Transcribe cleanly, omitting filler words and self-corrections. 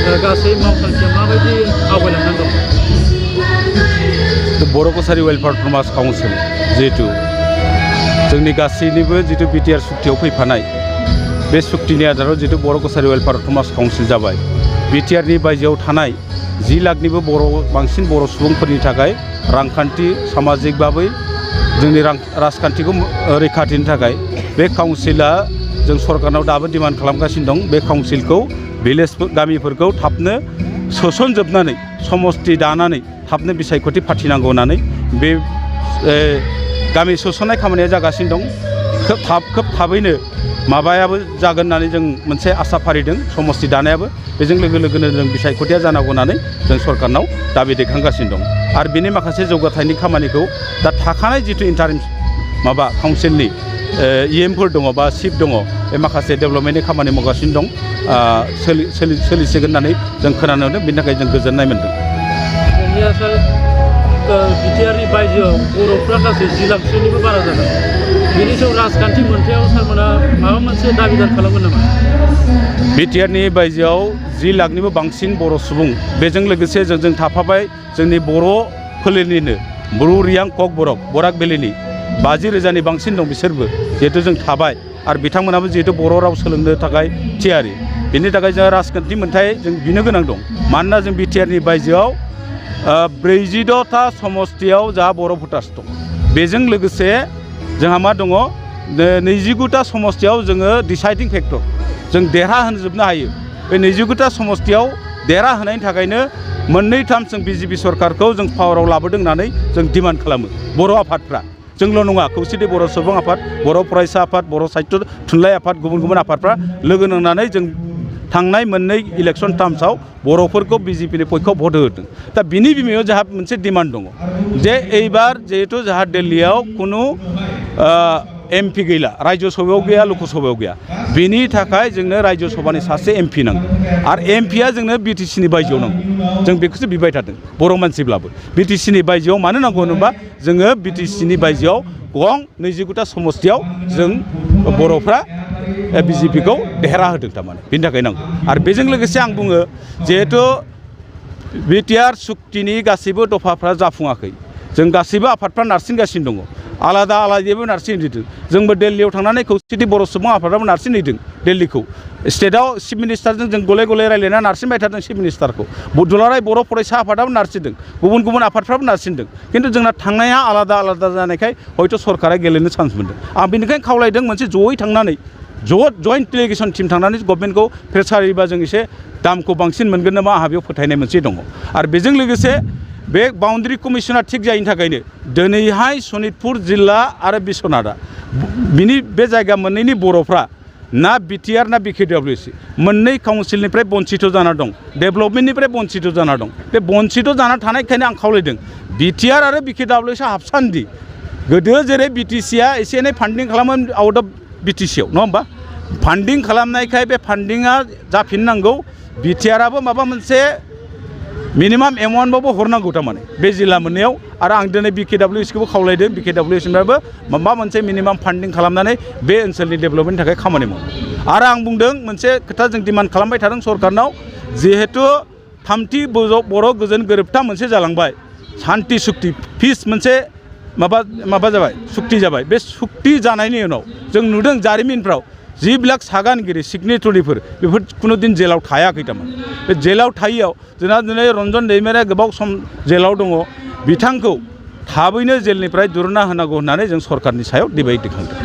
गासै मावखान्थिया माबायदि आवगायलांनानै दं? बर' कसारि वेलफेयार प्रमास काउन्सिल जिहेतु जोंनि गासैनिबो जितु बिटिआर सुक्तियाव फैफानाय बे सुक्तिनि आधाराव जितु बर' कसारि वेलफेयार प्रमास काउन्सिल जाबाय। बिटिआरनि बायजोआव थानाय 10 लाखनिबो बांसिन बर' सुबुंफोरनि थाखाय रांखान्थि सामाजिक भाबै जोंनि राजखान्थिखौ रैखाथिनि थाखाय बे काउन्सिला जों सरकारनाव दाबो डिमान्ड खालामगासिनो दं। बे काउन्सिलखौ भिलेज गामिफोरखौ थाबनो सोसनजोबनानै समस्ति दानानै थाबनो बिसायख'थि फाथिनांगौ होननानै बे गामि सोसननाय खामानिया जागासिनो दं। खोब थाबैनो माबायाबो जागोन होननानै जों मोनसे आसा फारिदों। समस्ति दानायाबो बेजों लोगोनो जों बिसायख'थिया जानांगौ होननानै जों सरकारनाव दाबि दैखांगासिनो दं। आरो बेनि माखासे जौगाथायनि खामानिखौ दा थाखानाय जिथु इन्टारिम माबा काउन्सिलनि इएमफोर दङ बा चिफ दङ बे माखासे डेभेलपमेन्टनि खामानि मावगासिनो दं। सोलिसिगोन होननानै जों खोनानो मोनदों। बेनि थाखाय जों गोजोननाय मोनदों। बिटिआरनि बायजोआव बर'फ्रा गासै 10 लाखसोनिबो बारा जादों। बेनि सायाव राजखान्थि मोनथायाव सारमोना माबा मोनसे दाबिदार खालामगोन नामा? बिटिआरनि बायजोआव 10 लाखनिबो बांसिन बर' सुबुं, बेजों लोगोसे जों थाफाबाय जोंनि बर' फोलेरनिनो बर' रियां कक बराक भेलिनि 50,000नि बांसिन दं। बिसोरबो जिहेतु जों थाबाय आरो बिथांमोनाबो जिहेतु बर' राव सोलोंनो थाखाय थियारि। बेनि थाखाय जोंहा राजखान्थि मोनथाय जों बिनो गोनां दं। मानोना जों बिटिआरनि बायजोआव 46टा समस्तियाव जोंहा बर' भटार्स दं। बेजों लोगोसे जोंहा मा दङ 29टा समस्तियाव जोङो डिसाइडिं फेक्टर जों देरहाहोजोबनो हायो। बे 29टा समस्तियाव देरहाहोनायनि थाखायनो 2-3 जों बिजेपि सरकारखौ जों पावाराव लाबोदों होननानै जों डिमान्ड खालामो। बर' आफादफ्रा जोंल' नङा, खौसेथि बर' सुबुं आफाद, बर' फरायसा आफाद, बर' साहित्य थुनलाइ आफाद, गुबुन आफादफ्रा लोगो नांनानै जों थांनाय 2 इलेक्सन टार्म्सआव बर'फोरखौ बिजेपिनि पक्षआव भट होदों। दा बिनि बिमायाव जोंहा मोनसे डिमान्ड दङ जे एबार जिहेतु जोंहा दिल्लीयाव खुनु एमपि गैला, राज्य सभायाव गैया, लकसभायाव गैया। बिनि थाखाय जोंनो राज्य सभानि सासे एमपि नांगौ आरो एमपिया जोंनो बिटिसिनि बायजोआव नांगौ। जों बेखौसो बिबाय थादों बर' मानसिब्लाबो। बिटिसिनि बायजोआव मानो नांगौ होनोबा जोङो बिटिसिनि बायजोआव गं 29टा समस्तियाव जों बर'फ्रा बिजेपिखौ देरहा होदों थारमाने बेनि थाखाय नांगौ। आरो बेजों लोगोसे आं बुङो जिहेतु बिटिआर सुक्तिनि गासैबो दफाफ्रा जाफुङाखै। जों गासैबो आफादफ्रा नारसिनगासिनो दङ। आलादायैबो नारसिनहैदों। जोंबो दिल्लीयाव थांनानै खौसेथि बर' सुबुं आफादाबो नारसिनहैदों दिल्लीखौ। स्टेटआव चिफ मिनिस्टारजों जों गले रायलायना नारसिनबाय थादों चिफ मिनिस्टारखौ। दुलाराय बर' फरायसा आफादाबो नारसिनदों, गुबुन आफादफ्राबो नारसिनदों। खिन्थु जोंना थांनाया आलादा जानायखाय हयथ' सरकारा गेलेनो चान्स मोनदों। आं बेनिखायनो खावलायदों मोनसे जयै थांनानै जयेन्ट डेलिगेसन टीम थांनानै गभर्नमेन्टखौ प्रेसार होयोबा जों एसे दामखौ बांसिन मोनगोन नामा आंहा बेयाव फोथायनाय मोनसे दङ। आरो बेजों लोगोसे बे बाउन्डारि कमिसना थिग जायैनि थाखायनो दिनैहाय सनितपुर जिल्ला आरो बिश्वनाथआ बिनि बे जायगा मोननैनि बर'फ्रा ना बिटिआर ना बिकेडब्लिउसि मोननै काउन्सिलनिफ्राय बन्सित जाना दं, डेभेलपमेन्टनिफ्राय बन्सित जाना दं। बे बन्सित जाना थानायखायनो आं खावलायदों बिटिआर आरो बिकेडब्लिउसि हाबसान्दि गोदो जेरै बिटिसिआ एसे एनै फान्डिं खालामो आउट अफ बिटिसिआव, नङा होमबा? फान्डिं खालामनायखाय बे फान्डिंआ जाफिननांगौ। बिटिआरआबो माबा मोनसे मिनिमाम एमाउन्टबाबो हरनांगौ थारमाने बे जिल्ला मोननायाव। आरो आं दिनै बिकेडब्लिउसिखौबो खावलायदों बिकेडब्लिउसिनिफ्रायबो माबा मोनसे मिनिमाम फान्डिं खालामनानै बे ओनसोलनि डेभेलपमेन्टनि थाखाय खामानि मावो। आरो आं बुंदों मोनसे खोथा जों डिमान्ड खालामबाय थादों सरकारनाव, जिहेतु 3थि बर' गोजोन गोरोबथा मोनसे जालांबाय, सान्ति सुक्ति पिस मोनसे माबा जाबाय, सुक्ति जाबाय। बे सुक्ति जानायनि उनाव जों नुदों जारिमिनफ्राव 10 लाख सागानगिरि सिगनेटरिफोर बेफोर खुनु दिन जेलाव थायाखै थारमाने। बे जेलाव थायैयाव जोंहा दिनै रन्जन दैमारिया गोबाव सम जेलाव दङ। बिथांखौ थाबैनो जेलनिफ्राय दिहुनना होनांगौ होननानै जों सरकारनि सायाव डिमान्ड दैखांदों।